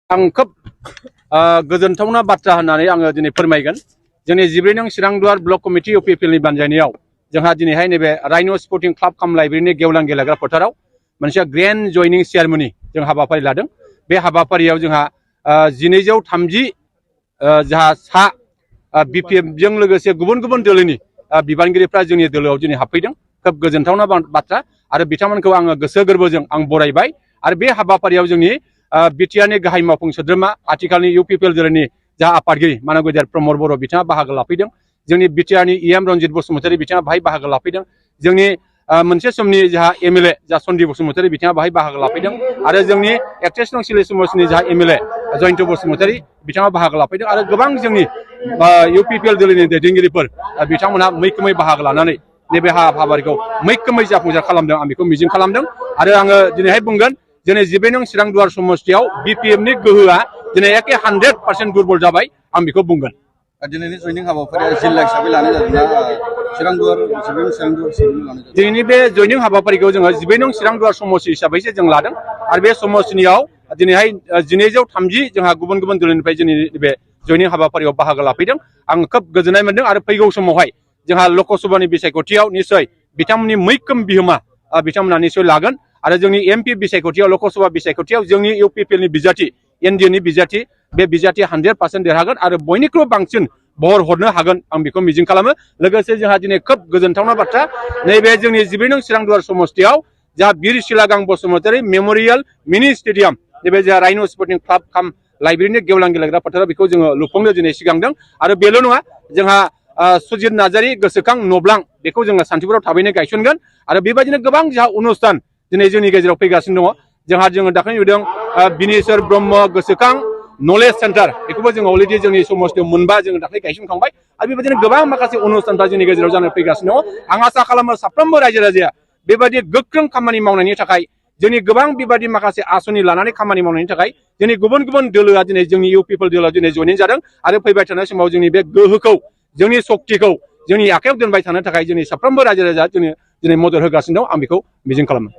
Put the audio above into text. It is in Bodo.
आं खोब गोजोनथावना बाथ्रा होननानै आङो दिनै फोरमायगोन। जोंनि 14 नं चिरांदुवार ब्लक कमिटि UPPनि बानजायनायाव जोंहा दिनैहाय नैबे राइन' स्पर्टिं क्लाब काम लाइब्रेरिनि गेवलां गेलेग्रा फोथाराव मोनसे ग्रेन्ड जयनिं सेरेमनि जों हाबाफारि लादों। बे हाबाफारियाव जोंहा 1230 जोंहा सा BPFजों लोगोसे गुबुन गुबुन दोलोनि बिबानगिरिफ्रा जोंनि दोलोआव दिनै हाबफैदों। खोब गोजोनथावना बाथ्रा आरो बिथांमोनखौ आङो गोसो गोरबोजों आं बरायबाय। आरो बे हाबाफारियाव जोंनि बिटिआरनि गाहाय मावफुं सोद्रोमा आथिखालनि UPPL दोलोनि जा आफादगिरि मानगोदेर प्रमद बर' बिथाङा बाहागो लाफैदों। जोंनि बिटिआरनि EM रन्जित बसुमतारी बिथाङा बाहाय बाहागो लाफैदों। जोंनि मोनसे समनि जाहा MLA जा सन्दीप बसुमतारी बिथाङा बाहाय बाहागो लाफैदों। आरो जोंनि एक्ट्रेस नं सिले समाजनि जा MLA जयन्त बसुमतारी बिथाङा बाहागो लाफैदों। आरो गोबां जोंनि UPPL दोलोनि दैदेनगिरिफोर बिथांमोनहा मैखोमै बाहागो लानानै नैबे हाबाफारिखौ मैखोमै जाफुंसार खालामदों। आं बेखौ मिजिं खालामदों। आरो आङो दिनैहाय बुंगोन दिनै 14 नं चिरांदुवार समस्तियाव BPFनि गोहोआ दिनै एखे 100% दुर्बल जाबाय। आं बेखौ बुंगोन। दिनैनि जयनिं हाबाफारिया जिल्ला हिसाबै लानाय जादोंना चिरांदुवार दिनैनि बे जयनिं हाबाफारिखौ जोङो 14 नं चिरांदुवार समस्ति हिसाबैसो जों लादों। आरो बे समस्तिनियाव दिनैहाय 1230 जोंहा गुबुन गुबुन दोलोनिफ्राय जोंनि बे जयनिं हाबाफारियाव बाहागो लाफैदों। आं खोब गोजोननाय मोनदों। आरो फैगौ समावहाय जोंहा लकसभानि बिसायख'थियाव निश्चय बिथांमोननि मैखोम बिहोमा बिथांमोना निश्चय लागोन। आरो जोंनि MP बिसायख'थियाव लकसभा बिसायख'थियाव जोंनि UPPLनि बिजाथि NDAनि बिजाथि बे बिजाथि 100% देरहागोन आरो बयनिख्रुइ बांसिन बहर हरनो हागोन। आं बेखौ मिजिं खालामो। लोगोसे जोंहा दिनै खोब गोजोनथावना बाथ्रा नैबे जोंनि 14 नं चिरांदुवार समस्तियाव जा बिर सिलागां बसुमतारी मेम'रियेल मिनि स्टेडियाम नैबे जोंहा राइन' स्पर्टिं क्लाब काम लाइब्रेरिनि गेवलां गेलेग्रा फोथाराव बेखौ जोङो लुफुंनो दिनै सिगांदों। आरो बेल' नङा जोंहा सुजित नार्जारी गोसोखां नब्लां बेखौ जोङो सान्थिपुराव थाबैनो गायसनगोन। आरो बेबायदिनो गोबां जोंहा अनुस्थान दिनै जोंनि गेजेराव फैगासिनो दङ। जोङो दाखालि नुदों बिनेश्वर ब्रह्म गोसोखां नलेज सेन्टार बेखौबो जोङो अलरेडि जोंनि समस्तियाव मोनबा जोङो दाखालि गायसनखांबाय। आरो बेबायदिनो गोबां माखासे अनुस्थानफ्रा जोंनि गेजेराव जानो फैगासिनो दङ। आं आसा खालामो साफ्रोमबो रायजो राजाया बेबायदि गोख्रों खामानि मावनायनि थाखाय जोंनि गोबां बेबायदि माखासे आसनि लानानै खामानि मावनायनि थाखाय जोंनि गुबुन गुबुन दोलोआ दिनै जोंनि UPPL दोलोआव दिनै जयनिं जादों। आरो फैबाय थानाय समाव जोंनि बे गोहोखौ जोंनि सक्तिखौ जोंनि आखायाव दोनबाय थानो थाखाय जोंनि साफ्रोमबो रायजो राजा दिनै मदद होगासिनो दं। आं बेखौ मिजिं खालामो।